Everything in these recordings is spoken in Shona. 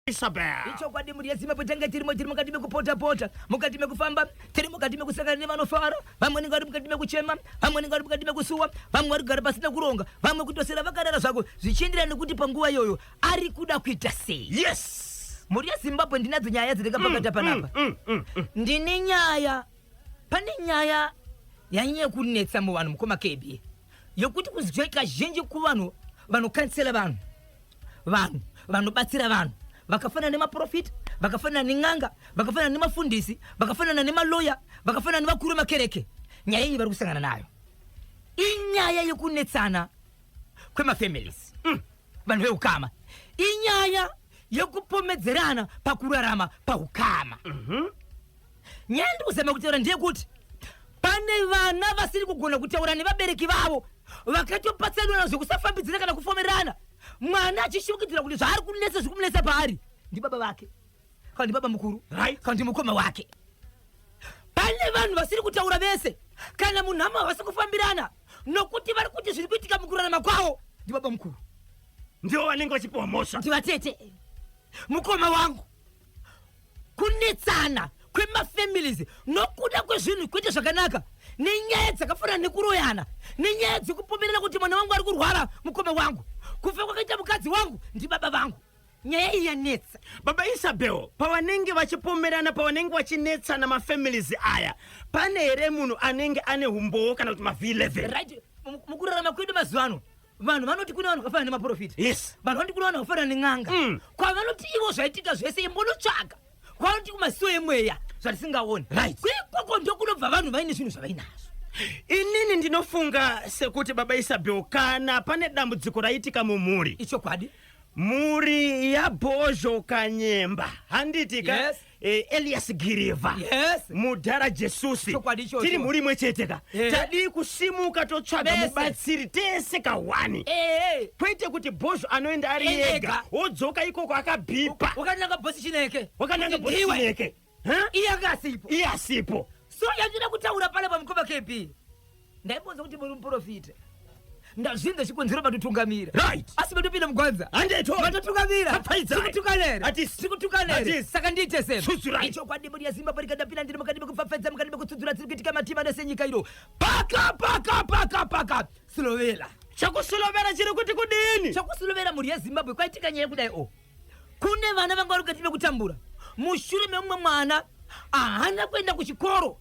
Isabel. Ichokwadi mhuri yeZimbabwe tanga tirimo tiri mukati mekupota pota, mukati mekufamba, tiri mukati mekusangana nevanofara, vamwe vanenge vari mukati mekuchema, vamwe vanenge vari mukati mekusuwa, vamwe vari kugara pasina kuronga, vamwe kutosera vakarara zvako, zvichienderana nekuti panguva iyoyo ari kuda kuita sei. Yes. Mhuri yeZimbabwe ndinadzo nyaya dzandakapakata panapa. Ndine nyaya, pane nyaya yanyanya kunetsa muvanhu mukoma KB yokuti kuzwi kazhinji kuvanhu vanokansela vanhu vanhu vanobatsira vanhu vakafanana nemaprofita vakafanana nen'anga vakafanana nemafundisi vakafanana nemaloya vakafanana nevakuru vemakereke nyaya iyi vari kusangana nayo inyaya yekunetsana kwemafamilies vanhu veukama inyaya yekupomedzerana pakurarama paukama nyaya ndiri kuzama kutaura ndeyekuti pane vana vasiri kugona kutaura nevabereki vavo vakatopatsanurana zvekusafambidzana kana kufomerana mwana achishukidzira kuti zvaari kunetsa zviri kumunetsa paari ndibaba vake kana ndibaba mukuru Right. kana ndimukoma wake pane vanhu vasiri kutaura vese kana munhamo havasi kufambirana nokuti vari kuti zviri kuitika mukurarama kwavo ndibaba mukuru Ndivo vanenge vachipiwa mhosva. Ndivatete mukoma wangu Kunetsana kwemafamilies nokuda kwezvinhu kwete zvakanaka nenyaya dzakafanana nekuroyana nenyaya dzekupomerana kuti mwana wangu ari kurwara mukoma wangu kufa kwakaita mukadzi wangu ndibaba vangu nyaya iyi yanetsa. Baba Isabel, pavanenge vachipomerana, pavanenge vachinetsana mafamilies aya, pane here munhu anenge ane humbowo kana kuti maV11? Right, mukurarama kwedu mazuva ano vanhu vanoti kune vanhu vakafanana nemaprofita Yes. Vanhu vanoti kune vanhu vakafanana nen'anga Kwavanoti ivo zvaitika zvese imbonotsvaga kwavanoti kumasiwo emweya zvatisingaoni. Kuikoko ndokunobva vanhu vaine zvinhu zvavainazvo. Inini ndinofunga sekuti baba Isabel, kana pane dambudziko raitika mumhuri, Ichokwadi. Mhuri yaBhozho Kanyemba, handiti ka? Yes. Elias Girivha, Mudhara Jesusi, Chokwadi ichocho. Tiri mhuri imwe chete ka. Tadii kusimuka totsvaga Vese. Mubatsiri tese kahwani, kwete kuti Bhozho anoenda ari Ega. yega wodzoka ikoko akabhipa. Wakananga Bhosi Chineke. Wakananga Kuti Bhosi ndiwe. Chineke. Huh? Iye anga asipo. Iye asipo. So yandinoda kutaura pana pamukoma KB, ndaimbonzwa kuti muri muprofita, ndazvinza chikonzero matotungamira. Asi matopinda mugwanza. Handeto. Matotungamira. Tapfaidza. Tikutukana here? Hatisi. Tikutukana here? Hatisi. Saka ndiite sei? Tsutsurai. Ichokwadi mhuri yeZimbabwe rikandapinda ndiri mukati mekupfapfaidza mukati mekutsudzura dziri kuitika matima nesenyika ino. Paka paka paka paka silovela. Chakusilovera chiri kuti kudini? Chakusilovera mhuri yeZimbabwe kwaitika nyaya yekudai o. Kune vana vanga vari mukati mekutambura mushure memumwe mwana ahana kuenda kuchikoro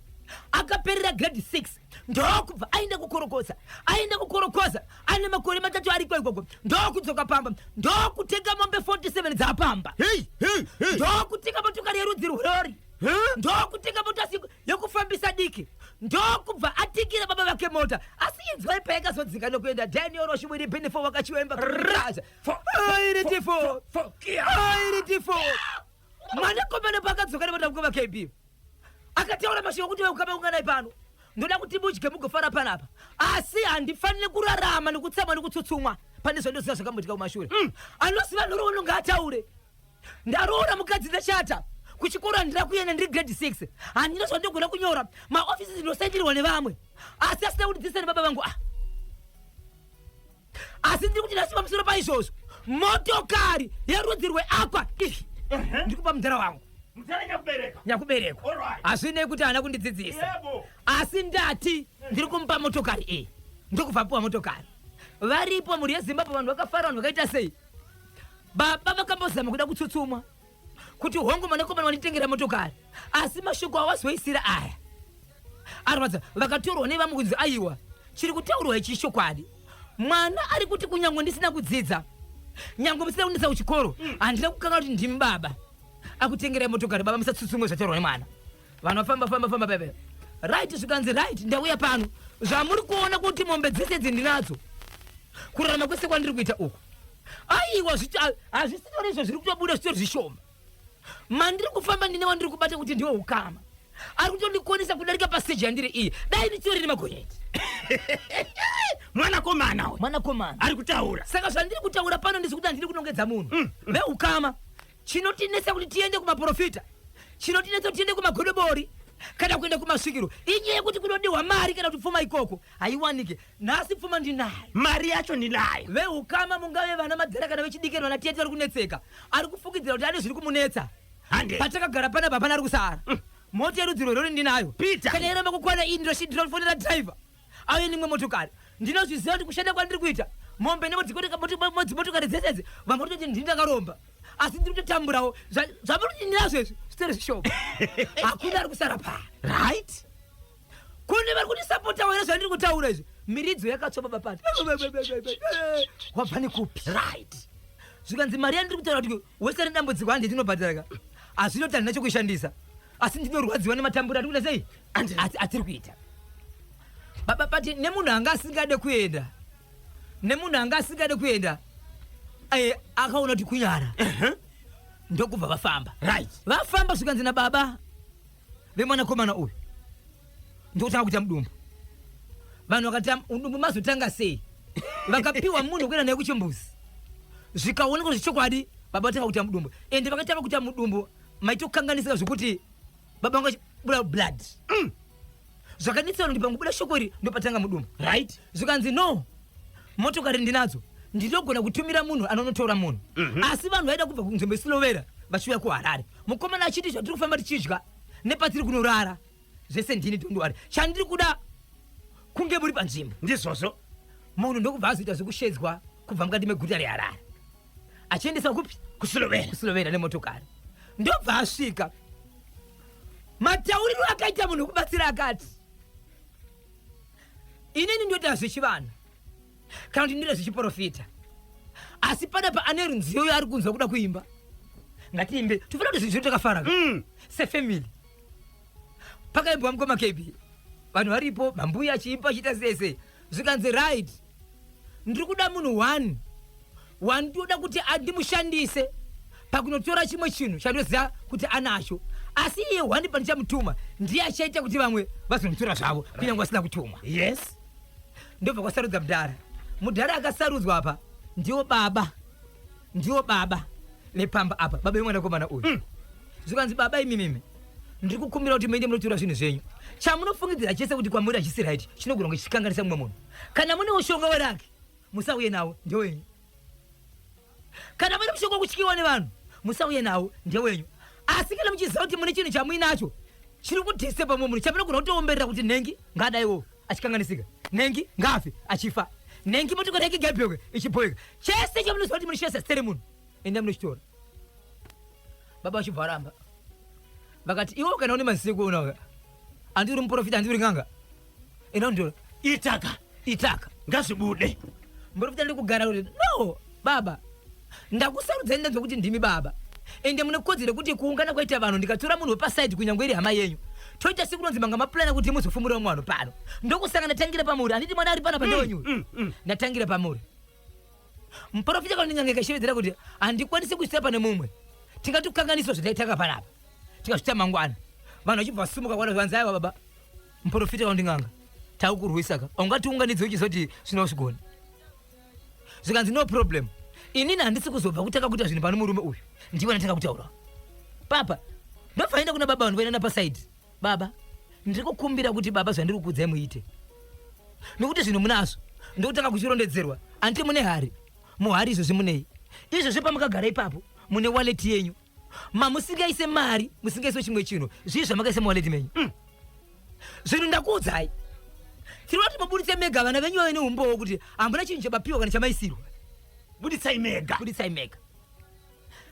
akaperera grade 6 ndokubva aenda kukorokoza aenda kukorokoza ane makore 3 ariko ikoko ndokudzoka pamba ndokutenga mombe 47 dzapamba. Hey, hey, hey. Ndokutenga motokari yerudzi rwerori. Huh? Ndokutenga mota yekufambisa diki ndokubva atikira baba vake mota. Asi inzwai payakazodzinga nokuenda Daniel Roshimwiri Benefo wakachiwemba airitifo airitifo mwanakomana paakadzoka nemota mukoma KB akataura mashoko okuti veukama unganai pano ndoda kuti mudye mugofara panapa asi handifaniri kurarama nekutsamwa nekutsutsumwa pane zvandoziva zvakamboitika kumashure. Anoziva nhoroondo ngaataure. Ndaroora mukadzi ndachata kuchikoro handina kuenda ndiri grade 6 handina zvandinogona kunyora maofisi ndinosaindirwa nevamwe asi asina kundidzidzisa nebaba vangu ah. Asi ndiri kuti nhasi pamusoro paizvozvo motokari yerudzi rweaqua iyi ndiri kupa mudhara wangu. Mudhara nyakuberekwa. Nyakuberekwa. Alright. Hazvinei kuti haana kundidzidzisa. Yebo. Asi ndati ndiri kumupa motokari iyi ndokubva apiwa motokari. Varipo mhuri yeZimbabwe vanhu vakafara vanhu vakaita sei. Baba vakambozama kuda kutsutsumwa kuti hongu mwanakomana wanditengera motokari asi mashoko awazoisira aya arwadza. Vakatorwa nevamwe kunzi aiwa chiri kutaurwa ichi chokwadi. Mwana ari kuti kunyangwe ndisina kudzidza nyangwe musina kundisa kuchikoro handina kukanga kuti ndimi baba akutengerai motokari. Baba musatsutsumwe zvataurwa nemwana. Vanhu vafamba famba famba pepe right zvikanzi right ndauya pano zvamuri kuona kuti mombe dzese idzi ndinadzo kurarama kwese kwandiri kuita uku aiwa hazvisitori izvo zviri kutobuda zvitori zvishoma mandiri kufamba ndine wandiri kubata kuti ndiwo ukama ari kutondikonesa kudarika paseji yandiri iyi dai ndichitori nemagonyeti. Mwanakomana uyu. Mwanakomana ari kutaura. Saka zvandiri kutaura pano ndizvekuti handiri kunongedza munhu. Veukama chinotinetsa kuti tiende kumaprofita chinotinetsa kuti tiende kumagodobori. Kana kuenda kumasvikiro, inyaya yekuti kunodiwa mari kana kuti pfuma ikoko haiwanike. Nhasi pfuma ndinayo, mari yacho ndinayo. Veukama, mungave vana madzera kana vechidiki, vana tete vari kunetseka, ari kufungidzira kuti ane zviri kumunetsa. Hande. Patakagara panapa hapana ari kusara. Mota yerudzi rwerori ndinayo. Peter. Kana yaramba kukwana iyi, ndinofonera driver auye nimwe motokari. Ndinozviziva kuti kushanda kwandiri kuita, mombe nedzimotokari dzese idzi, vamwe kutoti ndini ndakaromba, asi ndiri kutotamburawo. Zvamuri kuti ndinazvo izvi zvitori zvishoma. Hakuna ari kusara paa. Kune vari kundisapota here zvandiri kutaura izvi? Miridzo yakatsva, baba pati wabva nekupi? Zvikanzi mari yandiri kutaura kuti wese ane dambudziko handi ndinobhadhara ka, hazvinoti handina chokuishandisa, asi ndinorwadziwa nematamburo ati kuita sei. Asi atiri kuita, baba pati, nemunhu anga asingade kuenda, nemunhu anga asingade kuenda, akaona kuti kunyara, ndokubva vafamba. Vafamba, zvikanzi nababa vemwanakomana uyu, ndokutanga kuita mudumbu. Vanhu vakati, "Mudumbu mazotanga sei?" Vakapiwa munhu kuenda naye kuchimbuzi, zvikaonekwa zvechokwadi baba vatanga kuita mudumbu. Ende vakatanga kuita mudumbu maitokanganisika zvekuti baba vanga vachibuda blood. Zvakanetsa vanhu kuti pangobuda shoko iri ndopatanga mudumbu. Zvikanzi, "No, motokari ndinadzo, ndinogona kutumira munhu anonotora munhu." Asi vanhu vaida kubva kunzvimbo isilovera vachiuya kuHarare. Mukomana achiti, "Zvatiri kufamba tichidya nepatiri kunorara zvese ndini, don't worry, chandiri kuda kunge muri panzvimbo." Ndizvozvo. Munhu ndokubva azoita zvekushedzwa kubva mukati meguta reHarare achiendesa kupi? Kusilovera. Kusilovera nemotokari. Ndobva asvika. Matauriro akaita munhu wekubatsira, akati, "Inini ndoita zvechivanhu kana kuti ndoita zvechiprofita, asi panapa ane runziyo yaari kunzwa kuda kuimba, ngatiimbe." Tofanira kuti zvinhu zvedu takafara sefamily. Pakaimbwa mukoma KB, vanhu varipo, mambuya achiimba, achiita sei sei. Zvikanzi, "Right, ndiri kuda munhu one wandinoda kuti andimushandise pakunotora chimwe chinhu chandoziva kuti anacho, asi iye one pandichamutuma ndiye achaita kuti vamwe vazonotora zvavo kunyange vasina kutumwa." Ndobva kwasarudza mudhara. Mudhara akasarudzwa apa ndiwo baba, ndiwo baba vepamba apa, baba vemwanakomana uyu. Zvikanzi, "Baba imimimi, ndiri kukumbira kuti muende munotora zvinhu zvenyu. Chamunofungidzira chese kuti kwamuri hachisi right, chinogona kunge chichikanganisa mumwe munhu, kana mune mushonga weraki, musauye nawo, ndewenyu. Kana mune mushonga wekutyiwa nevanhu, musauye nawo, ndewenyu. Asi kana muchiziva kuti mune chinhu chamuinacho chiri kudhisepa mumwe munhu, chamunogona kutoomberera kuti nhengi ngaadaiwo achikanganisika, nhengi ngaafe achifa, nhengi motokari yake ngaibheuke ichibhoeka, chese chamunoziva kuti munoshandisa zita remunhu, enda munochitora." Baba vachibva varamba, vakati, "Iwe kana une maziso ekuona, handi uri muprofita, handi uri n'anga, enda unditora." Itaka. Itaka. Ngazvibude. Muprofita ndiri kugara kuti, "No baba, ndakusarudzai, ndanzwa kuti ndimi baba, ende mune kodzero yekuti kuungana kwaita vanhu, ndikatora munhu wepasaidi, kunyange iri hama yenyu, toita sekunonzi manga mapurana kuti muzofumura vamwe vanhu pano. Ndokusaka ndatangira pamuri. Handiti mwana ari panapa ndewenyu uyu? Ndatangira pamuri." Muprofita kana ndingange ikashevedzera kuti, "Handikwanisi kuisa pane mumwe, tingatokanganiswa zvataitanga panapa tikazvita mangwana." Vanhu vachibva vasumuka kwana, vanzi, "Aiwa baba muprofita kana ndinganga, takukurwisa ka, ungatiunganidze uchizoti zvino zigona." Zvikanzi, "No problem, inini handisi kuzobva kutanga kuita zvinhu pano. Murume uyu ndiwe ndatanga kutaura papa." Ndobva enda kuna baba, vanhu vaenda pasaidi. "Baba, ndiri kukumbira kuti baba, zvandiri kukudzai muite, nokuti zvinhu munazvo." Ndokutanga kuchirondedzerwa, "Handiti mune hari? Muhari izvozvi munei? Izvozvi pamukagara ipapo mune wallet yenyu mamusingaise mari, musingaise chimwe chinhu. Zvii zvamakaisa muwallet menyu? Zvinhu ndakuudzai, tiri kuti mubuditse mega. Vana venyu vave neumbowo kuti hamuna chinhu chabapiwa kana chamaisirwa." Buditsai mega. "Buditsai mega."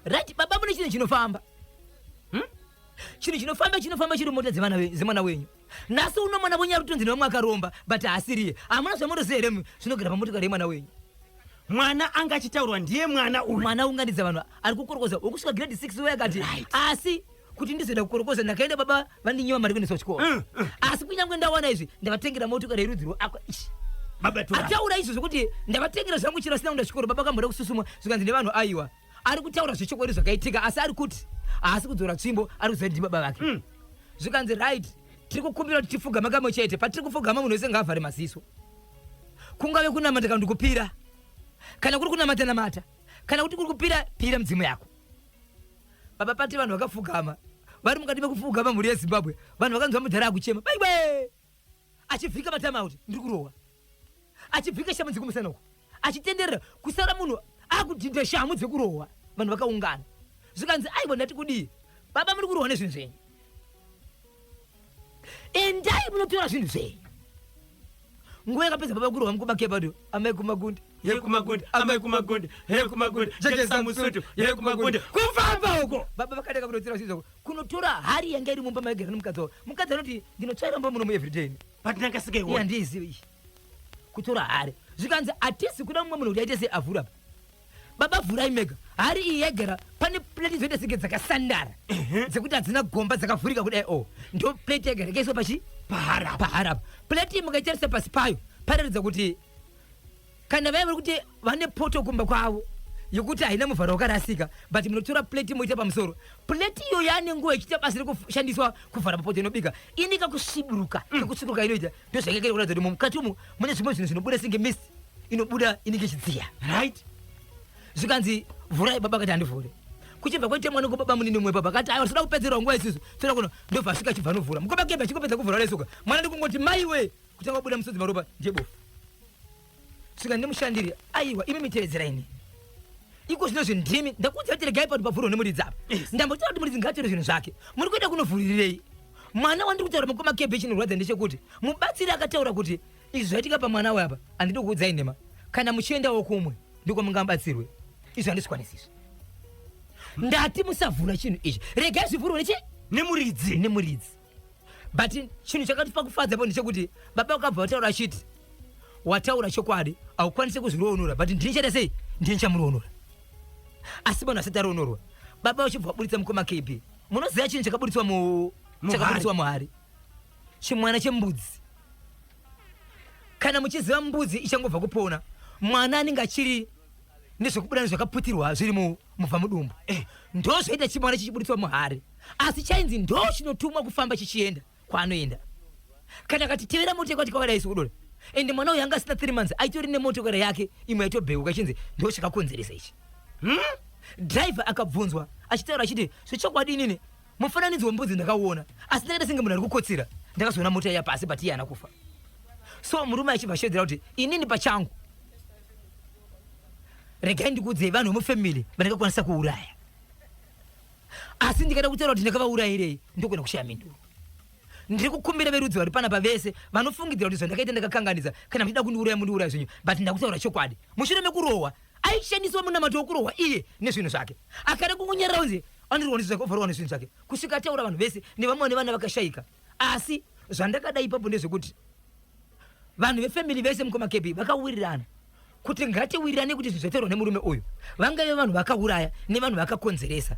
"Right baba, mune chinhu chinofamba, Chinhu chinofamba, chinofamba chiri mota dzevana dzemwana wenyu. Nhasi uno mwana wenyu ari kutonzi nevamwe akaromba, but haasiriye. Hamuna zvamunoziva here zvinogara pamotokari yemwana wenyu?" Mwana anga achitaurwa ndiye mwana uyu. Mwana unganidza vanhu, ari kukorokoza wokusvika grade 6 uye akati, "Asi kuti ndizoenda kukorokoza, ndakaenda, baba vandinyiwa mari kuendeswa kuchikoro. Asi kunyange ndawana izvi, ndavatengera motokari yerudzi rweakwa ichi." Baba tora. Ataura izvo zvokuti ndavatengera zvangu chiro asina kuenda chikoro, baba kamboda kususumwa. Zvikanzi nevanhu, "Aiwa, ari kutaura zvechokwadi zvakaitika, asi ari kuti haasi kudzora tsvimbo, ari kuziva kuti ndibaba vake." Zvikanzi, "Right, tiri kukumbira kuti tifugama kamwe chete. Patiri kufugama, munhu wese ngaavhare maziso. Kungave kunamata kana kuti kupira. Kana kuri kunamata, namata. Kana kuti kuri kupira, pira mudzimu yako." Baba pati vanhu vakafugama. Vari mukati mekufuga pamhuri yeZimbabwe, vanhu vakanzwa mudhara akuchema baiwe, achivhika matama kuti ndiri kurohwa, achivhika shamu dzekumusana uko, achitenderera kusara munhu akudhinda shamu dzekurohwa. Vanhu vakaungana, zvikanzi, "Aiwa, ndati kudii baba, muri kurohwa nezvinhu zvenyu, endai munotora zvinhu zvenyu." Nguva yakapedza baba kurohwa, mukubakebado, amai kumagundi. Yekumagundi, amai kumagundi, yekumagundi, jekesa musutu yekumagundi, kufamba uko. Baba vakatanga kunotora zvinhu zvako, kunotora hari yanga iri mumba maigara nemukadzi wavo. Mukadzi anoti, "Ndinotsvaira mumba munomu everyday." But ndanga Iye handiizivi iyi. Kutora hari, zvikanzi, "Hatisi kuda mumwe munhu kuti aite sei, avhura apa. Baba, vhurai mega." Hari iyi yaigara pane plate dzoita senge dzakasandara, dzekuti hadzina gomba, dzakavhurika kudai. O, ndo plate yaigara ikaiswa pachi paharapa. Paharapa. Plate iyi mukaitarisa pasi payo, paroratidza kuti kana vaya vari kuti vane poto kumba kwavo yekuti haina muvharo wakarasika, but munotora plate moita pamusoro. Plate iyo yaane nguva ichiita basa rekushandiswa kuvhara mapoto inobika, ine kakusviburuka. Kakusviburuka inoita ndo zvakaita kuratidza kuti mukati umu mune zvimwe zvinhu zvinobuda senge mist inobuda inenge ichidziya. Zvikanzi, "Vhurai." Baba akati, "Handivhure." Kuchibva kwaita mwana kubaba munini umwe. Baba akati, "Aiwa, toda kupedzerwa nguva isusu, toda kuno." Ndobva asvika, achibva anovhura. Mukoma Kebha achingopedza kuvhura resuka, mwana ndikungoti, "Maiwe!" Kutanga kubuda musodzi, maropa, ndiye bofu. Svika nemushandiri, "Aiwa, imi mitevedzerai ini iko zvino zvindimi ndakuudza kuti regai pano pavhurwa nemuridzi apa." Ndambotaura kuti muridzi ngaatore zvinhu zvake, muri kuenda kunovhurirei mwana wandiri kutaura? Mukoma Kebhe, chinorwadza ndechekuti mubatsiri akataura kuti izvi zvaitika pamwana we apa, handidi kuudzai nhema, kana muchiendawo kumwe ndiko mungabatsirwe. Izvi handizvikwanisi izvi. Ndati musavhura chinhu ichi, regai zvivhurwe nechi nemuridzi. Nemuridzi. But chinhu chakatipa kufadza po ndechekuti baba vakabva vataura achiti, "Wataura chokwadi, haukwanisi kuzviroonora, but ndini chaita sei, ndini chamuroonora." Asi vanhu vasati aroorwa, baba vachibva vaburitsa, mukoma KB, munoziva chinhu chakaburitswa mu Muhari. Chakaburitswa muhari, chimwana chembudzi. Kana muchiziva mbudzi ichangobva kupona, mwana anenge achiri nezvekubuda nezvakaputirwa zviri mubva mudumbu. Ndo zvaita chimwana chichiburitswa muhari, asi chainzi ndo chinotumwa kufamba chichienda kwaanoenda. Kana akati tevera motokari, tikavadai sokudora, ende mwana uyu anga asina 3 months, aitori nemotokari yake imwe yaitobheuka, chinzi ndo chakakonzeresa ichi. Driver akabvunzwa achitaura achiti, "Zvechokwadi inini mufananidzo wembudzi ndakauona, asi ndakaita senge munhu ari kukotsira, ndakazoona mota iya pasi, but iye haana kufa." So murume achibva ashedzera kuti, "Inini pachangu, regai ndikuudzei, vanhu vemufamily vandakakwanisa kuuraya, asi ndikada kutaura kuti ndakavaurayirei, ndogona kushaya mhinduro. Ndiri kukumbira verudzi vari panapa vese vanofungidzira kuti zvandakaita ndakakanganisa, kana muchida kundiuraya, mundiuraya zvenyu, but ndakutaura chokwadi." Mushure mekurohwa, aishandiswa munamato wokurohwa iye nezvinhu zvake. Akada kungonyarara, unzi anirwa nezvinhu zvake, ovharwa nezvinhu zvake, kusvika ataura vanhu vese nevamwe nevana vakashayika. Asi zvandakada ipapo ndezvekuti vanhu vefamily vese, mukoma Kebi, vakawirirana kuti ngatiwirirane kuti zvinhu zvataurwa nemurume uyu, vangave vanhu vakauraya nevanhu vakakonzeresa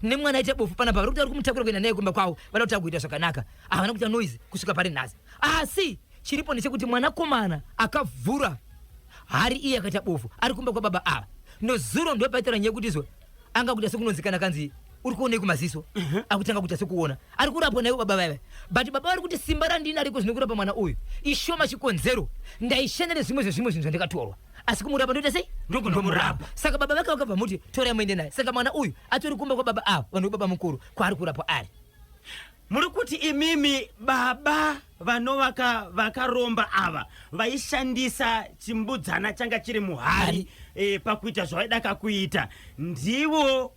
nemwana aita bofu panapa, vari kuti vari kumutakura kuenda naye kumba kwavo, vada kuti agoita zvakanaka. Havana kuita noise kusvika pari nhasi. Asi chiripo ndechekuti mwanakomana akavhura hari iye akaita bofu ari kumba kwababa ava. Nozuro ndo paitaura nyaya yekuti izvo anga kuita sekunonzi kana kanzi uri kuonei kumaziso, akutanga kuita sekuona, ari kurapwa naivo baba vaiva. But baba vari kuti, "Simba randina riko zvino kurapa mwana uyu ishoma. Chikonzero ndaishanda nezvimwe zvezvimwe zvinhu zvandikatorwa, asi kumurapa ndoita sei?" Ndokunomurapa. Saka baba vake vakabva muti, "Torai muende naye." Saka mwana uyu atori kumba kwababa ava, vanhu vebaba mukuru, kwaari kurapwa ari. Muri kuti imimi baba vanovaka vakaromba ava vaishandisa chimbudzana changa chiri muhari pakuita zvavaida kuita, ndivo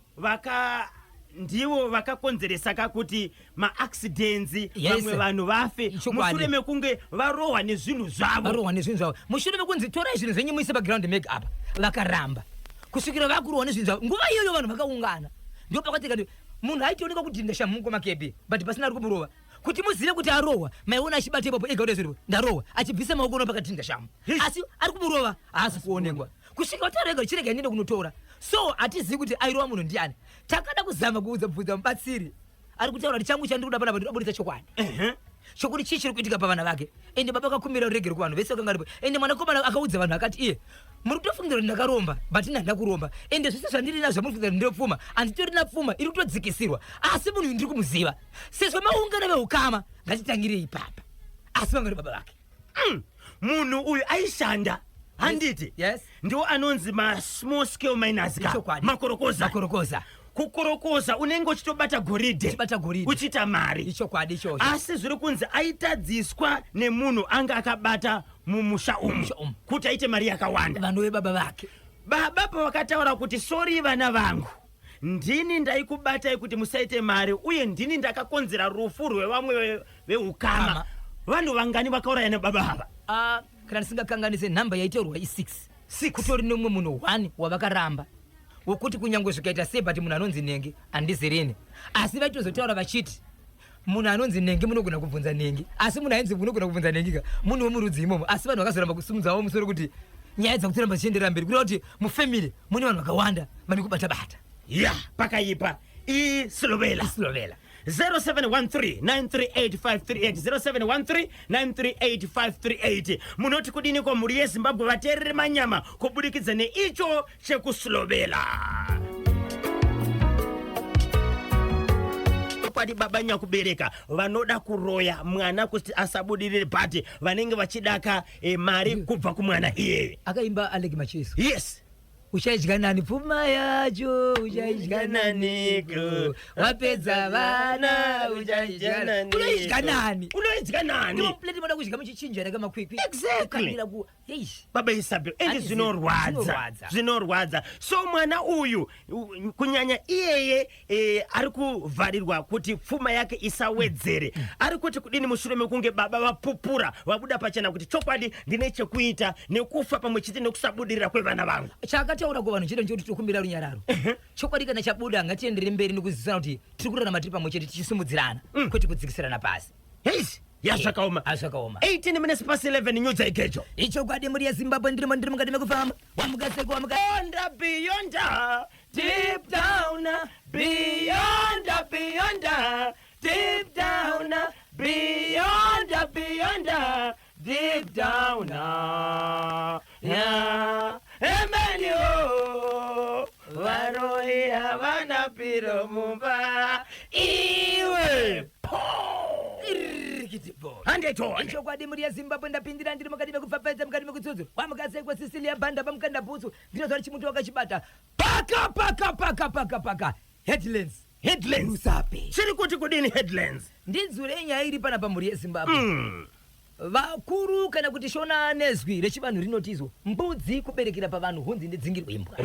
vakakonzeresa kakuti maaccidents, vamwe vanhu vafe Chokwadi. mushure mekunge varohwa nezvinhu zvavo? Varohwa nezvinhu zvavo mushure mekunzi, "Torai zvinhu zvenyu muise paground make apa." Vakaramba kusvikira vakurohwa nezvinhu zvavo. Nguva iyoyo vanhu vakaungana, ndo pakati kati munhu aitoonekwa kudhinda shamhu makebi, but pasina ari kumurova. Kuti muzive kuti arohwa, maiona achibata ipapo ega kuti zviripo, "Ndarohwa," achibvisa maoko no pakadhinda shamu, asi ari kumurova haasi kuonekwa kusvika vataura ega, "Chirega ndiende kunotora." So hatizivi kuti airova munhu ndiani. Takada kuzama kuudza bvunza mubatsiri, ari kutaura kuti, "Changu chandiri kuda panapa, ndinoburitsa chokwadi chokuti chii chiri kuitika pavana vake." Ende baba akakumbira ruregero kuvanhu vese vakanga varipo. Ende mwanakomana akaudza vanhu akati, "Iye muri kutofungira kuti ndakaromba, but ini handina kuromba. Ende zvese zvandiri nazvo muri kufungira kuti ndine pfuma, handitorina pfuma, iri kutodzikisirwa. Asi munhu uyu ndiri kumuziva. Sezvo maungano veukama, ngatitangirei ipapa." Asi vanga vari baba vake. Munhu uyu aishanda, handiti? Yes. Ndiwo anonzi masmall scale miners ka? Ichokwadi. Makorokoza. Makorokoza. Kukorokoza unenge uchitobata goridhe. Uchibata goridhe. Uchiita mari. Ichokwadi ichocho. Asi zviri kunzi aitadziswa nemunhu anga akabata mumusha umu Mumusha umu. kuti aite mari yakawanda. Vanove baba vake. Baba pavakataura kuti sori vana vangu, ndini ndaikubatai kuti musaite mari uye ndini ndakakonzera rufu rwevamwe veukama. Kama. Vanhu vangani vakauraya nebaba ava? Ah, kana ndisingakanganise nhamba yaitaurwa i6. Six. Kutori nemumwe munhu 1 wavakaramba wokuti kunyange zvikaita sei, but munhu anonzi Nenge handizirini. Asi vaitozotaura vachiti munhu anonzi Nenge munogona kubvunza Nenge, asi munhu ainzi munogona kubvunza Nenge ka munhu wemurudzi imomo. Asi vanhu vakazoramba kusimudzawo musoro kuti nyaya dzakutoramba dzichienderera mberi, kureva kuti mufamily mune vanhu vakawanda vane kubata-bata. Ya, pakaipa. Isilovela. Isilovela. 0713938538, 0713938538. Munoti kudini ko mhuri yeZimbabwe, vateereri manyama, kubudikidza neicho chekusilovela? Chokwadi baba nyakubereka vanoda kuroya mwana kuti asabudirire, but vanenge vachidaka mari kubva kumwana iyeye. Akaimba Alec Macheso. Yes. Uchaidya nani pfuma yacho? Uchaidya naniko wapedza vana? Uchaidya nani? Unoidya nani? Unoidya nani? Plate moda kudya muchichinjana kamakwikwi. Exactly. Kukandira ku eish. Baba Isabel, ende Handizivi. zvinorwadza. Zvinorwadza. Zvinorwadza. So mwana uyu kunyanya iyeye ari kuvharirwa kuti pfuma yake isawedzere, ari kuti kudini mushure mekunge baba vapupura, vabuda pachena kuti chokwadi ndine chekuita nekufa pamwe chete nekusabudirira kwevana vangu? Chaakataura kuvanhu chete nchekuti tokumbira runyararo. Chokwadi kana chabuda, ngatienderere mberi nekuzivisana kuti tiri kurarama tiri pamwe chete tichisimudzirana, kwete kudzikisirana pasi. Heis, yazvakaoma. Hazvakaoma. 18 minutes past 11, nyudza igejo. Ichokwadi mhuri yeZimbabwe, ndirimo, ndiri mukati mekufamba. Wamukaseko, wamuka. Beyond, beyond, deep down, beyond, beyond, deep down, beyond, beyond, deep down. Yeah. Amen. Oh, varoi havana piro mumba. Iwe. Handetone. Ichokwadi mhuri yeZimbabwe, ndapindira, ndiri mukati mekupfapfaidza, mukati mekutsudzura. Wamukaseko, Sisilia Banda pamukanda bhutsu. Ndinozva kuti chimuti wakachibata paka paka paka paka paka. Headlands. Headlands. Rusape. Chiri kuti kudini headlands? Ndinzure nyaya iri panapa, mhuri yeZimbabwe. Vakuru kana kuti Shona nezwi rechivanhu rinotizwa mbudzi kuberekera pavanhu hunzi ndidzingirwe imbwa.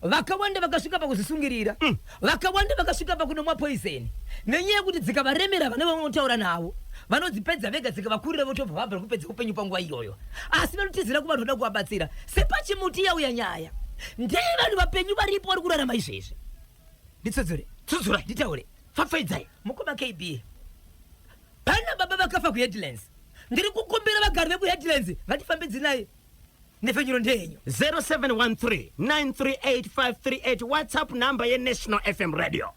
Vakawanda vakasvika pakuzvisungirira, vakawanda vakasvika pakunomwa poison nenyaya yekuti dzikavaremera vane vanotaura navo vanodzipedza vega, dzikavakurira votobva vabva kupedza upenyu panguva iyoyo. Asi vanotizira kuvanhu vanoda kuvabatsira. Sepachimuti yauya nyaya ndeye vanhu vapenyu varipo vari kurarama izvezvi. Nditsudzure. Tsudzurai. Nditaure. Pfapfaidzai. Mukoma KB, pana baba vakafa kuHeadlands. Ndiri kukumbira vagari vekuHeadlands vatifambidzinai, nhepfenyuro ndeyenyu. 0713 938 538, WhatsApp number yeNational FM Radio.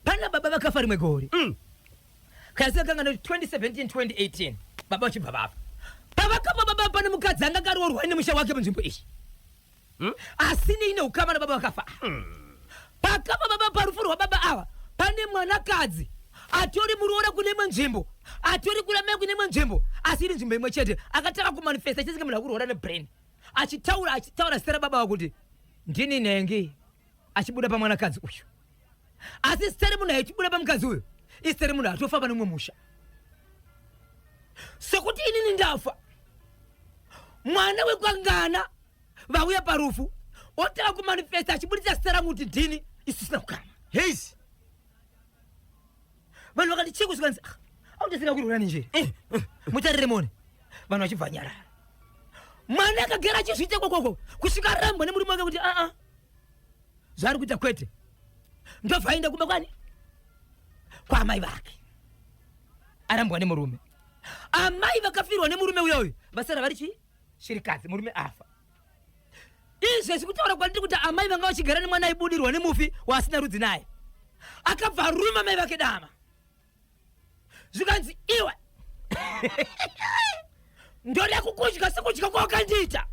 Pana baba vakafa rimwe gore, kana sikakanga 2017 2018, baba vachibva vafa. Pavakafa baba, pane mukadzi anga akaroorwa nemusha wake munzvimbo iyi, asi neine ukama nababa vakafa. Pakafa baba, parufu rwababa ava, pane mwanakadzi atori muroora kune imwe nzvimbo, atori kura mai kune imwe nzvimbo, asi iri nzvimbo imwe chete, akatanga kumanifesta chisinge munhu akurwara nebrain, achitaura, achitaura zita rababa ava kuti ndini nhengi, achibuda pamwanakadzi uyu. Asi zita remunhu aichibuda pamukadzi uyu izita remunhu atofamba nemumwe musha. Sekuti inini ndafa, mwana wekwangana vauya parufu otanga kumanifesta achibudisa zita rangu kuti ndini, isu tisina kukama. Heis. Vanhu vakati chii, kusvikanzi autosinga kurwara nenjere. Mutarire mone, vanhu vachibva nyarara. Mwana akagara achizviita ikokoko kusvika arambwa nemurume wake kuti aa, zvaari kuita kwete. Ndobva aenda kumba kwani kwaamai vake, arambwa nemurume. Amai vakafirwa nemurume uyoyo, vasara vari chii? Shirikadzi, murume afa. Izvezvi kutaura kwandiri kuti amai vanga vachigara nemwana aibudirwa nemufi waasina rudzi naye, akabva aruma mai vake dama, zvikanzi, "Iwe, ndoda kukudya sekudya kwawakandiita,"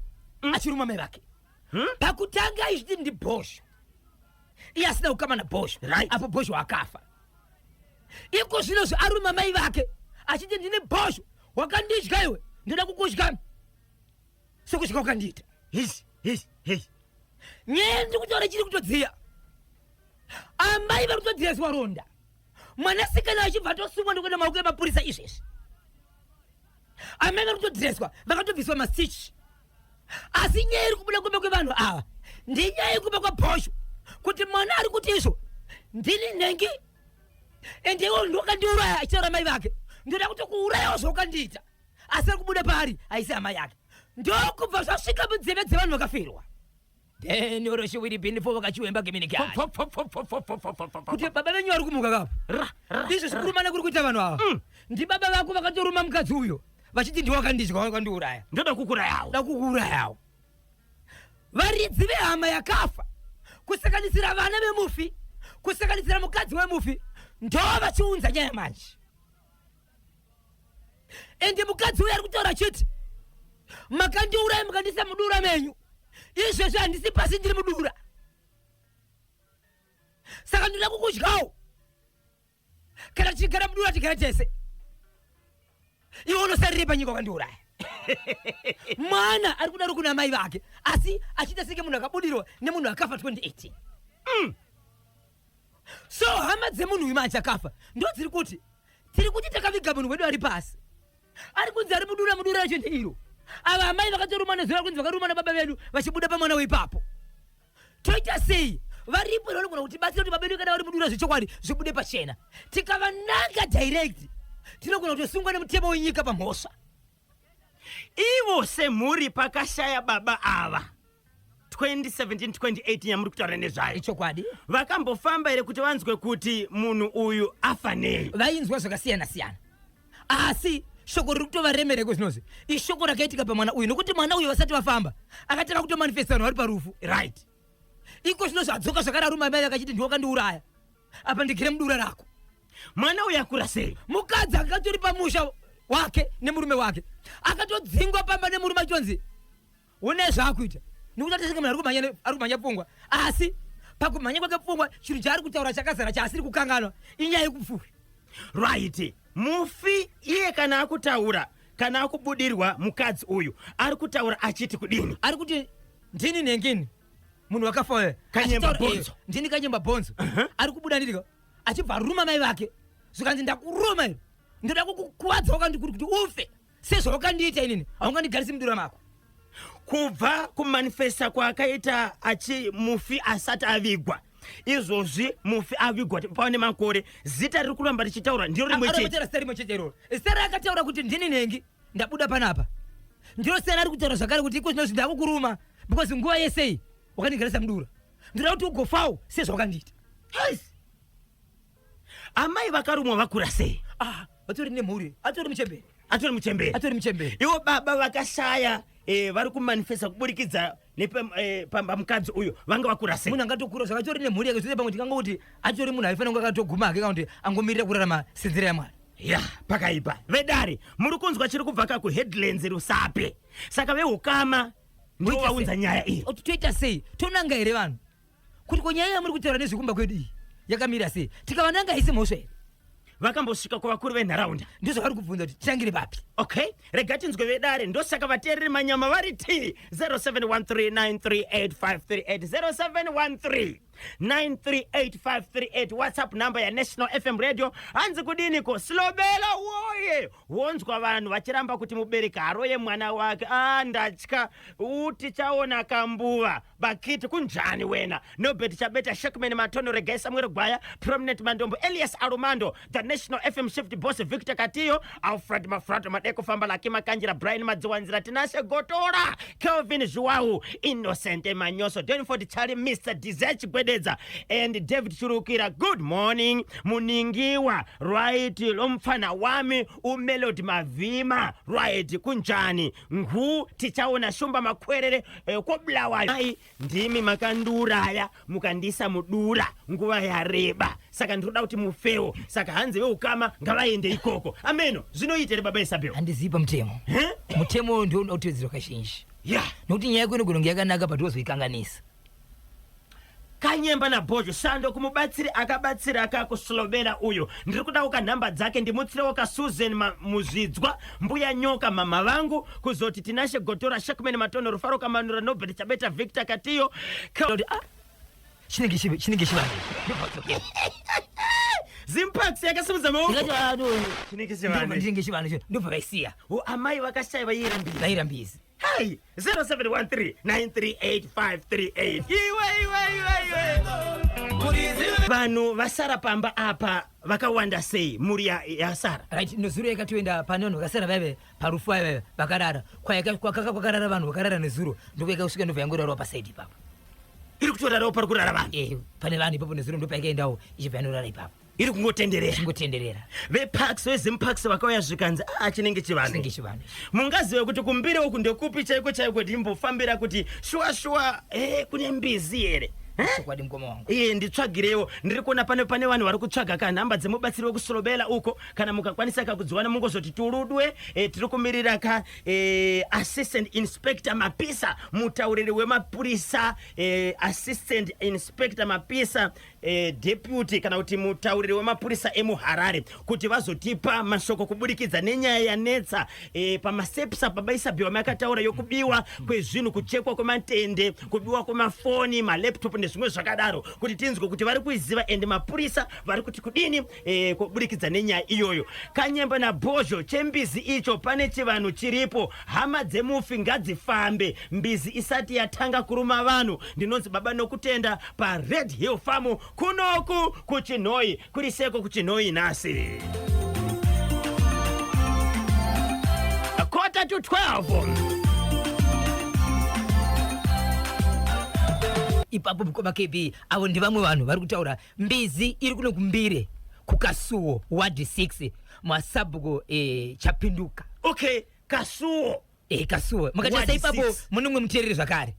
achiruma mai vake. Pakutanga aizviti ndibhosho, iye asina kukama nabhosho. Apo bhosho akafa, iko zvinozvi aruma mai vake achiti, "Ndine bhosho, wakandidya iwe, ndoda kukudya sekudya kwakandiita." Heis, heis, heis. Nyaya ndiri kutaura chiri kutodziya. Amai vari kutodhireswa ronda, mwanasikana achibva atosungwa ndokuenda maoko emapurisa izvezvi. Amai vari kutodhireswa, vakatobviswa mastitch. Asi nyaya iri kubuda kumba kwevanhu ava ndinyaya yekumba kwaBhosho, kuti mwana ari kuti izvo ndini nhengi ende iwo ndokandiuraya, achitaura mai vake, ndoda kuti kuurayawo zvaukandiita. Asi ari kubuda paari haisi hama yake. Ndokubva zvasvika munzeve dzevanhu vakafirwa. Then roshiwiri bindifo vakachiwemba geminikani kuti baba venyu vari kumuka kapo izvo zvikurumana kuri kuita vanhu ava. Ndibaba vako vakatoruma mukadzi uyo vachiti ndiwakandidya, wakandiuraya. Ndoda kukurayawo. Da kukuurayawo. Varidzi vehama yakafa, kusanganisira vana vemufi, kusanganisira mukadzi wemufi, ndo vachiunza nyaya manje. Ende mukadzi uyo ari kutaura achiti makandiuraya mukandiisa mudura menyu, izvezvi handisi pasi, ndiri mudura, saka ndinoda kukudyawo. Kana tichigara mudura tigare tese, iwe unosarire panyika wakandiuraya. Mwana ari kudaro kuna mai vake, asi achiita senge munhu akabudirwa nemunhu akafa 2018. So hama dzemunhu uyu manje akafa ndo dziri kuti tiri kuti takaviga munhu wedu ari pasi, ari kunzi ari mudura, mudura racho ndeiro. Ava amai vakatoruma nezuro kunzi vakaruma nababa vedu vachibuda pamwana weipapo. Toita sei? Varipo here vanogona kutibatsira kuti baba vedu kana vari mudura zvechokwadi zvibude pachena? Tikavananga direct tinogona kutosungwa nemutemo wenyika pamhosva. Ivo semhuri pakashaya baba ava 2017 2018 yamuri kutaura nezvayo? Ichokwadi. Vakambofamba here kuti vanzwe kuti munhu uyu afa nei? Vainzwa zvakasiyana siyana, asi shoko riri kutovaremereko zvinozvi ishoko rakaitika pamwana uyu, nokuti mwana uyu vasati vafamba akatanga kutomanifesta vanhu vari parufu. Iko zvino zvadzoka zvakararuma mai vakachiti ndiwe wakandiuraya, apa ndigere mudura rako. Mwana uyu akura sei? Mukadzi akatori pamusha wake nemurume wake, akatodzingwa pamba nemurume achitonzi une zvaakuita, nekuti atesenge munhu ari kumhanya ari kumhanya pfungwa. Asi pakumhanya kwake pfungwa, chinhu chaari kutaura chakazara chaasiri kukanganwa inyaya yekupfuuri. Right, mufi iye kana akutaura, kana akubudirwa mukadzi uyu, ari kutaura achiti kudini? Ari kuti ndini nhengini munhu wakafa uyo. Kanyemba Bhonzo. Ndini Kanyemba Bhonzo. Ari kubuda ndiriko achibva aruma mai vake, zvikanzi ndakuruma iro, ndoda kukukuvadza wakandikuri kuti ufe sezvawakandiita inini, haungandigarisi mudura mako. Kubva kumanifesta kwaakaita achi mufi asati avigwa, izvozvi mufi avigwa pava nemakore, zita riri kuramba richitaura ndiro rimwe chete. Arikutaura zita rimwe chete iroro, zita raakataura kuti ndini nhengi ndabuda panapa, ndiro zita raari kutaura zvakare kuti iko zvinozvi ndakukuruma because nguva yesei wakandigarisa mudura, ndoda kuti ugofawo sezvawakandiita. Yes. Amai vakarumwa vakura sei? Ah, vatori nemhuri, atori muchembere. Atori muchembere. Atori muchembere. Ivo baba vakashaya vari kumanifesta kuburikidza pamukadzi uyu vanga vakura sei? Munhu angatokura zvakatori nemhuri yake zvose, pamwe tingangoti atori munhu aifanira kunge akatoguma hake, kana kuti angomirira kurarama senzira yaMwari. Ya, pakaipa. Vedare, muri kunzwa chiri kubva ka kuHeadlands, Rusape. Saka veukama ndivo Toita vaunza sei? nyaya iyi. Oti toita sei? Tonanga here vanhu kuti ko nyaya yamuri kutaura nezvekumba kwedu iyi yakamira sei? Tikavananga haisi mhosva here? Vakambosvika kuvakuru venharaunda? Ndizvavari kubvunza kuti titangire papi. Okay, rega tinzwe vedare. Ndosaka vateereri manyama vari t 0713938538, 0713938538, WhatsApp number yaNational FM Radio. Hanzi kudiniko? Silobela woye! Wonzwa vanhu vachiramba kuti mubereki haroye mwana wake. A, ndatya utichaona kambuva bakiti. Kunjani wena? Nobert Chabeta, Shekman Matono, Regai Samuel Gwaya, Prominent Mandombo, Elias Arumando, the National FM shift boss Victor Katiyo, Alfred Mafrato Madeko, Famba Laki Makanjira, Brian Madziwanzira, Tinashe Gotora, Kelvin Zhuwau, Innocent Manyoso, Denford Charlie, Mr Dizech Gwededza and David Churukira. Good morning Muningiwa. Right, lomfana wami uMelody Mavhima. Right, kunjani ngu tichaona Shumba Makwerere kobulawayo. Ai, ndimi makandiuraya mukandisa mudura nguva yareba, saka ndinoda kuti mufewo. Saka hanzi veukama ngavaende ikoko. Ameno zvinoita here, baba Isabel? Handizivi pamutemo. Mutemo ndio unoda kutevedzerwa kazhinji, nokuti nyaya yako inogona kunge yakanaka but wozoikanganisa. Kanyemba naBhozho, sando kumubatsiri akabatsira kakuslobela uyo. Ndiri kudawo kanhamba dzake ndimutsirewo kaSusan Muzvidzwa, Mbuya Nyoka, mama vangu. Kuzoti Tinashe Gotora, Shakman Matono, Rufaro Kamanura, Nobert Chabeta, Victor Katiyo. Kuti ah, Chinenge chinenge chivanhu. Ndobva vadzokera. Zimparks yakasimudza maoko. Ndikati, "Ah, no, Chinenge chivanhu. Chinenge chivanhu icho." Ndobva vaisiya. O, amai vakashaya vaiyera mbizi. Vaira mbizi. Hey, 0713938538. Iwe iwe iwe iwe. Vanhu vasara pamba apa vakawanda sei mhuri yasara? Right, nezuro yakatoenda pane vanhu vakasara vaive parufu vaive vakarara. Kwakarara vanhu vakarara nezuro. Ndokwayakasvika ndobva yangorarawo pasaidi ipapo. Iri kutorarawo pari kurara vanhu. Eh, pane vanhu ipapo nezuro ndopaikaendawo ichibva yanorara ipapo. Iri kungotenderera. Ichingotenderera. Veparks, veZimparks vakauya zvikanzi a chinenge chivanhu. Chinenge chivanhu. Mungazive kuti kumbire uku ndekupi chaiko chaiko ndimbofambira kuti shuwa shuwa kune mbizi here? Eh? Chokwadi mukoma wangu. Iye nditsvagirewo, ndiri kuona pane vanhu vari kutsvaga ka nhamba dzemubatsiri wekusolobela uko, kana mukakwanisa kakudziwana mungozoti turudwe. Tiri kumirira ka Assistant Inspector Mapisa, mutauriri wemapurisa, Assistant Inspector Mapisa, deputy kana kuti mutauriri wemapurisa emuHarare, kuti vazotipa mashoko kuburikidza nenyaya yanetsa pamasepsa baba Isabel makataura yokubiwa kwezvinhu, kuchekwa kwematende, kubiwa kwemafoni, malaptop nezvimwe zvakadaro, kuti tinzwe kuti vari kuiziva ende mapurisa vari kuti kudini kuburikidza nenyaya iyoyo. Kanyemba naBhozho, chembizi icho pane chivanhu chiripo. Hama dzemufi ngadzifambe mbizi isati yatanga kuruma vanhu. Ndinonzi baba Nokutenda paRed Hill Farm kunoku kuChinhoi. Kuri seko kuChinhoi nhasi? 11:45. Ipapo mukoma KB, avo ndevamwe vanhu vari kutaura. Mbizi iri kuno kuMbire, kuKasuwo, ward 6, masabhuku Chapinduka. Okay, Kasuwo. Kasuwo makatarisa Ward ipapo 6. mune mumwe muteereri zvakare.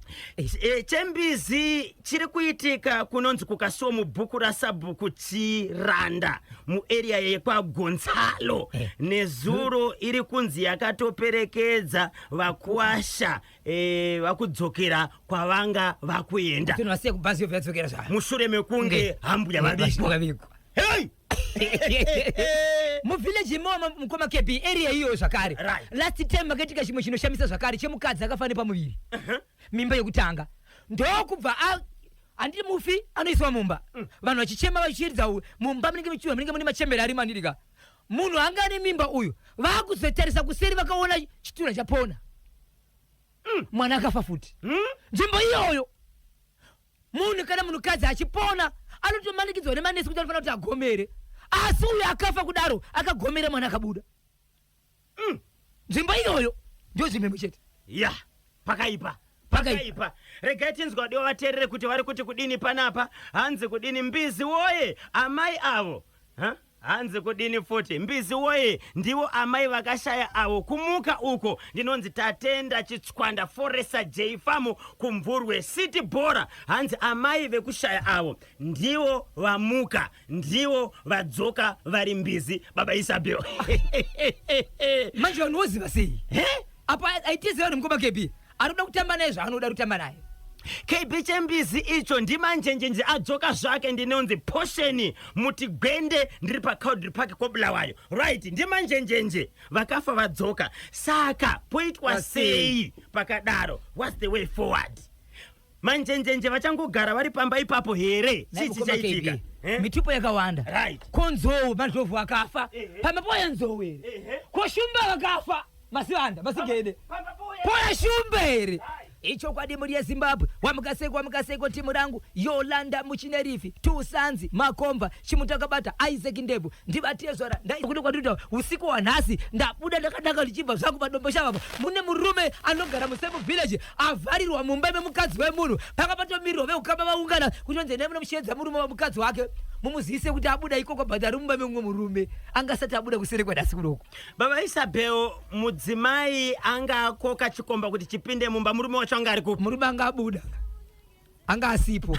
Chembizi chiri kuitika kunonzi kuKasuwo, mubhuku rasabhuku Chiranda, muarea yekwaGonzalo. Nezuro iri kunzi yakatoperekedza vakuasha vakudzokera kwavanga vakuenda. Vanhu vasiya kubhazi yobva yadzokera zvayo. Mushure mekunge hambuya vabikwa. Vabikwa. Hey! Muvillage imomo mukoma KB, area iyoyo zvakare, last time makaitika chimwe chinoshamisa zvakare chemukadzi akafa nepamuviri, mimba yekutanga, ndokubva handiti mufi anoiswa mumba, vanhu vachichema vachiridza mumba munenge muchiwa, munenge mune machembere ari mandirika. Munhu anga ane mimba uyu vakuzotarisa kuseri vakaona chitunha chapona, mwana akafa futi. Nzvimbo iyoyo munhu kana munhukadzi achipona anotomanikidzwa nemanesi kuti anofanira kuti agomere, asi uyu akafa kudaro akagomera mwana akabuda. Nzvimbo iyoyo ndio nzvimbo imwe chete. Ya, pakaipa. Pakaipa. Pakaipa. Regai tinzwa vadiwa vateerere kuti vari kuti kudini panapa. Hanzi kudini? Mbizi woye, amai avo. Ha? Hanzi kudini futi? Mbizi woye, ndivo amai vakashaya avo, kumuka uko. Ndinonzi Tatenda Chitswanda, Foresa J Farm, kuMvurwe City Bora. Hanzi amai vekushaya avo ndivo vamuka, ndivo vadzoka vari mbizi, baba Isabel. Manje vanhu voziva sei apa? Aitiziva vanhu mukoma KB anoda kutamba naye zvaanoda kutamba naye. KB, chembizi icho ndimanjenjenje adzoka zvake. Ndinonzi Posheni Mutigwende, ndiri paCowdray Park koBulawayo. Right, ndimanjenjenje vakafa vadzoka, saka poitwa sei pakadaro? What's the way forward? Manjenjenje vachangogara vari pamba ipapo here? Nhai Chii mukoma chichaitika? KB, Eh? mitupo yakawanda. Ko nzou, mandlovu akafa, pamba poya nzou here? Ko shumba vakafa, masivanda masigede, Pamba poya poya shumba here? Ichokwadi mhuri yeZimbabwe, wamukaseko, wamukaseko timu rangu. Yolanda Muchinerifi, Tusanzi Makomba, Chimutakabata Isaac Ndebvu, ndivatezvara kuno kwatinoita usiku hwanhasi. Ndabuda ndakanaka ndichibva zvangu paDomboshava. Mune murume anogara musemu village avharirwa mumba memukadzi wemunhu. Panga patomirirwa veukama vaungana kuti onzi endai munomushedza murume wamukadzi wake mumuzivise kuti abuda ikoko, but ari mumba memumwe murume angasati abuda kuseri kwanhasi kunoko. Baba Isabel, mudzimai anga akoka chikomba kuti chipinde mumba, murume wacho anga ari kupi? Murume anga abuda, anga asipo,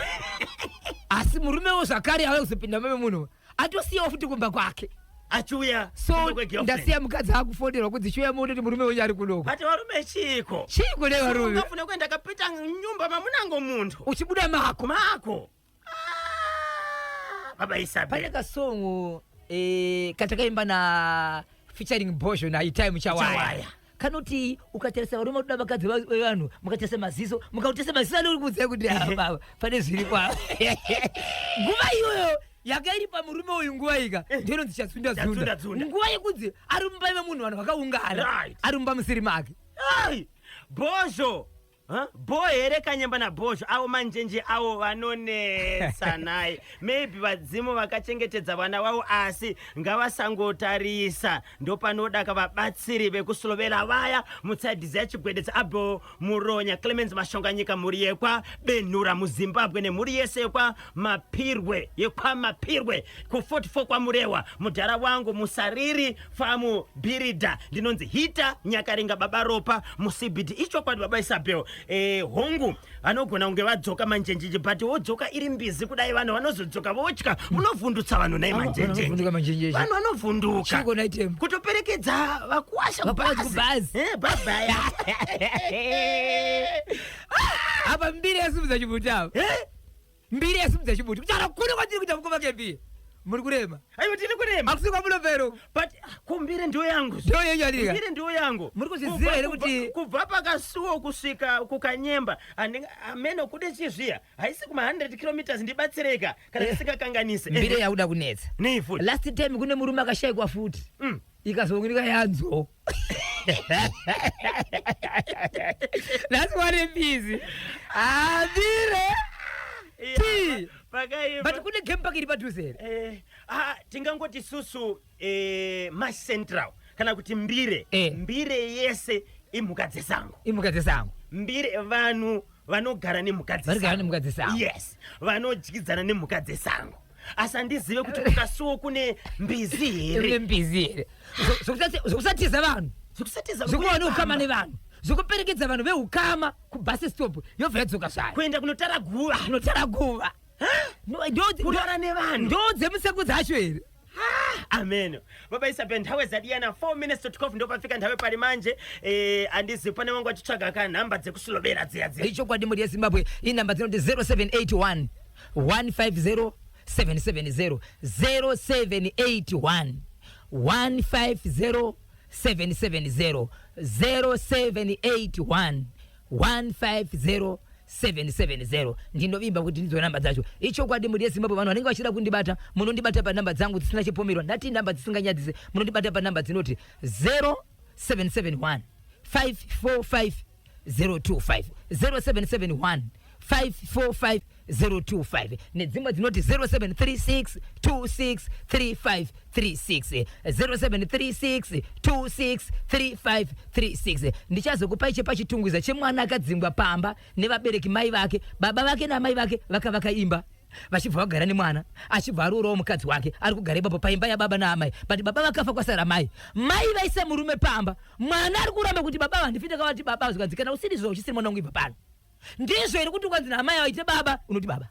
asi murumewo zvakare ave kuzopinda mumba memunhu atosiyawo futi kumba kwake. Achiuya So kumba kwegirlfriend. ndasiya mukadzi akufonerwa kunzi chiuya muone kuti murume wenyu ari kunoko. But varume chiko? Chiko ne varume? Ungafuna kuenda kapita nyumba mamunango munthu uchibuda mako. Mako. Ah, baba Isabel. Pane kasongo katakaimba na featuring Bosho na Itai Muchawaya. Muchawaya. Kanoti ukatarisa varume vanoda vakadzi vevanhu, mukatarisa maziso, mukatarisa maziso anori kuudzai kuti, "Ah, baba, pane zviri kwavo." Nguva iyoyo yanga iri pamurume uyu, nguva ika ndinonzi chatsunda Chatsunda dzunda. dzunda. Nguva yekunzi ari mumba memunhu, vanhu vakaungana, ari mumba musiri make. Ai, bhozho. Huh? Bho here kanyemba nabhozho avo manjenje avo vanonetsa naye. Maybe vadzimu vakachengetedza vana vavo, asi ngavasangotarisa. Ndopanoda kavabatsiri vekusulovela vaya mutsaidhizi yachigwededza. Abel Muronya, Clemens Mashonganyika, mhuri yekwa Benhura muZimbabwe nemhuri yese yekwa Mapirwe, yekwaMapirwe ku44 kwaMurewa, mudhara wangu Musariri famu bhiridha. Ndinonzi Hita Nyakaringa, baba Ropa muCBD. Ichokwadi, baba Isabel, hongu, vanogona kunge vadzoka manjenjenje, but wodzoka iri mbizi kudai, vanhu vanozodzoka votya. Munovhundutsa vanhu nai manjenjenje. Vanovhunduka manjenjenje. Vanhu vanovhunduka. Chiko naitem? Kutoperekedza vakuwasha. Vakuwasha kubhazi. Babaya. Apa mbiri yasimudza chibuti apa. Mbiri yasimudza chibuti. Kutaura kuno kwatiri kuita, mukoma Kembi, muri kurema. Aiwa, tiri kurema. Hakusi kwamunovero. But kumbire ndiyo yangu. Ndiyo yenyu alika. Mbire ndiyo yangu. Muri kuzviziva here Kubva pakasuwo kusvika kukanyemba, ameno kude chizviya, haisi kuma 100 kilometers. Ndibatsireka kana ndisingakanganise. Mbiri yakuda kunetsa. Nei futi? Last time kune murume akashayikwa futi, ikazooneka yanzo. That's what it is. Ambire Ti. Pakaipa. But kune game park iri padhuze here? Tingangoti susu maCentral kana kuti Mbire. Mbire yese imhuka dzesango. Imhuka dzesango. Mbire vanhu vanogara nemhuka. Vanogara nemhuka dzesango. Yes, vanodyidzana nemhuka dzesango, asi handizive kuti kukasuwo kune mbizi kune here. Mbizi here? Zvokusatiza vanhu. Zvokusatiza. Zvokuva neukama nevanhu, zvokuperekedza vanhu veukama kubus stop, yobva yadzoka zvayo. Kuenda kunotara guva. Kunotara guva. Kurara nevanhu. Ndo dzemusango dzacho here? Amen. Baba Isabel, nthawe zadiyana 4 minutes to 12, ndopafika nthawe pali manje. Andizivi pane vangu vachitsvaga ka nhamba dzekusulovera dziya dziya. Ichokwadi, mhuri yeZimbabwe, inhamba dzinoti 0781 150 770, 0781 150 770, 0781 150 770. Ndinovimba kuti ndidzo namba dzacho. Ichokwadi, mhuri yeZimbabwe, vanhu vanenge vachida kundibata, munondibata panhamba dzangu dzisina chipomerwa. Ndati namba dzisinganyadzise. Munondibata panhamba dzinoti 0771 545 025, 0771 545 025, nedzimwe dzinoti 0736 26 3536, 0736 26 3536. Ndichazokupai chepachitungwiza chemwana akadzingwa pamba nevabereki, mai vake, baba vake namai vake vakavaka imba, vachibva vagara nemwana, achibva aroораwo mukadzi wake, ari kugara ipapo paimba yababa naamai. But baba vakafa, kwasara mai. Mai vaisa murume pamba. Mwana ari kuramba kuti, "Baba vandifi ndakavati baba." Zvikanzi, "Kana usiri izvo, uchisiri mwana wangu, ibva pano." Ndizvo here kuti ukanzi naamai vaite baba, unoti baba?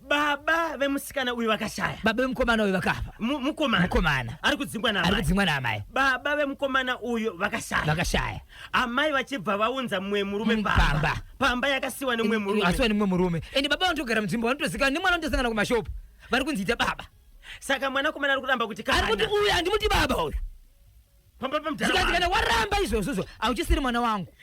Baba vemusikana uyu vakashaya. Baba vemukomana uyu vakafa. Mukomana. Mukomana. Ari kudzingwa ari naamai. Kudzingwa naamai. Baba vemukomana uyu vakashaya. Vakashaya. Amai vachibva vaunza mumwe murume pamba. Pamba, pamba yakasiwa nemumwe murume. Asiwa nemumwe murume. Ende baba vanotogara munzvimbo, vanotozikana nemwana, vanotosangana kumashopu, vari kunzi ita baba. Saka mwanakomana ari kuramba kuti ari kuti kana uyu handimuti baba uyu. Pamba pamudhara Zvikanzi, wake. "Kana waramba izvozvozvo, hauchisiri mwana wangu."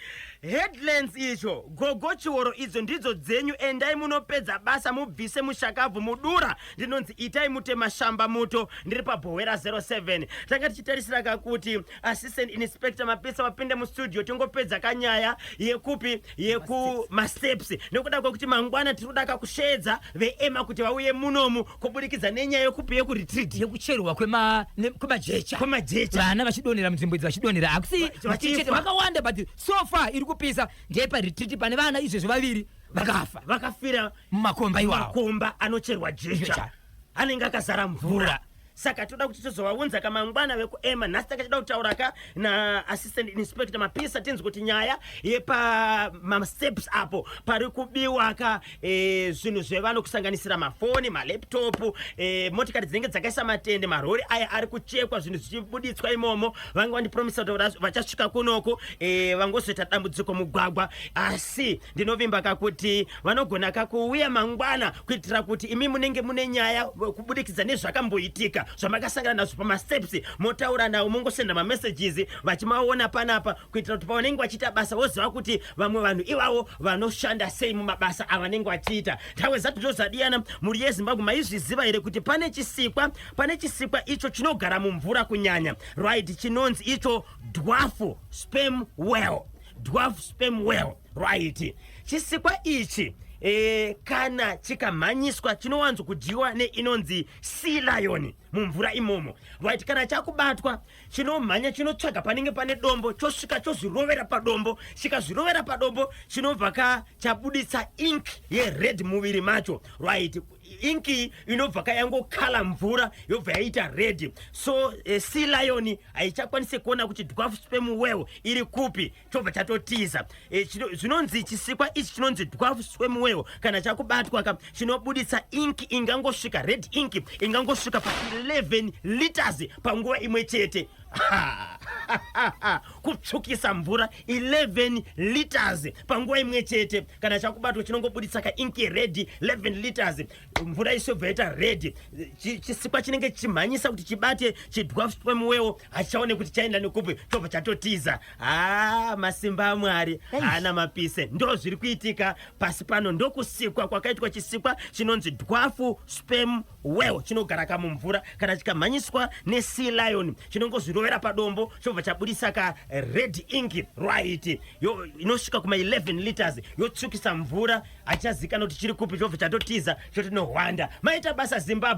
Headlands icho, gogo Chioro, idzo ndidzo dzenyu. Endai munopedza basa, mubvise mushakabvu mudura. Ndinonzi Itai Mutema Shamba Muto, ndiri pabhowera 07. Tanga tichitarisira kakuti Assistant Inspector Mapisa vapinde mustudio, tingopedza kanyaya yekupi, yekumasteps, nekuda kwekuti mangwana tiri kuda kakusheedza veEMA kuti vauye munomu kubudikidza nenyaya yekupi, yekuretreat. Yekucherwa kwemajecha. Kwemajecha. Vana vachidonhera munzvimbo idzi, vachidonhera, hakusi Vachifa. chete, vakawanda, but so far iri kupisa ndeparetreat, pane vana izvezvo vaviri vakafa. Vakafira mumakomba iwawo. Makomba anocherwa jecha. Jecha. Anenge akazara mvura, saka toda kuti tozovaunza kamangwana vekuEMA. Nhasi takachida kutaura ka naassistant inspector Mapisa, tinzi kuti nyaya yepamasteps apo pari kubiwa ka zvinhu zvevanhu, kusanganisira mafoni, malaptop, motikari dzinenge dzakaisa matende, marori aya ari kuchekwa, zvinhu zvichibuditswa imomo. Vanga vandipromisa kuti vachasvika kunoko, vangozoita dambudziko mugwagwa, asi ndinovimba kakuti vanogona kakuuya mangwana, kuitira kuti imi munenge mune nyaya kubudikidza nezvakamboitika. zvakaitika zvamakasangana nazvo pamasteps, motaura navo, mongosenda mamessages vachimaona panapa, kuitira kuti pavanenge vachiita basa voziva kuti vamwe vanhu ivavo vanoshanda sei mumabasa avanenge vachiita. Nthawe zati ndozadiyana. Mhuri yeZimbabwe, maizviziva here kuti pane chisikwa icho chinogara mumvura kunyanya, right, chinonzi icho dwarf sperm whale? Dwarf sperm whale, right. Chisikwa ichi kana chikamhanyiswa chinowanzo kudyiwa neinonzi sea lion mumvura imomo, right. Kana chakubatwa, chinomhanya, chinotsvaga panenge pane dombo, chosvika chozvirovera padombo. Chikazvirovera padombo, chinobva ka chabuditsa ink yered muviri macho, right. Ink iyi inobva kayangokala mvura, yobva yaita red. So sea lion haichakwanisi kuona kuti dwarf sperm whale iri kupi, chobva chatotiza. Zvinonzi chisikwa ichi chinonzi dwarf sperm whale, kana chakubatwa ka, chinobuditsa ink ingangosvika, red ink ingangosvika pa11 liters panguva imwe chete. Kutsvukisa mvura 11 liters panguva imwe chete. Kana chakubatwa, chinongobuditsa kaink red 11 liters, mvura isobva yaita red. Chisikwa chinenge chichimhanyisa kuti chibate chidwarf sperm whale, hachichaone kuti chaenda nekupi, chobva chatotiza. Ha, masimba aMwari haana mapise. Ndo zviri kuitika pasi pano. Ndokusikwa kwakaitwa chisikwa chinonzi dwarf sperm whale, chinogara kamumvura. Kana chikamhanyiswa nesea lion, chinongozvirovera padombo, chobva chabudisa ka red ink, right, inosvika kuma11 liters, yotsvukisa mvura. Hachichazikanwa kuti chiri kupi, chobva chatotiza, chotinohwanda. Maita basa, Zimbabwe.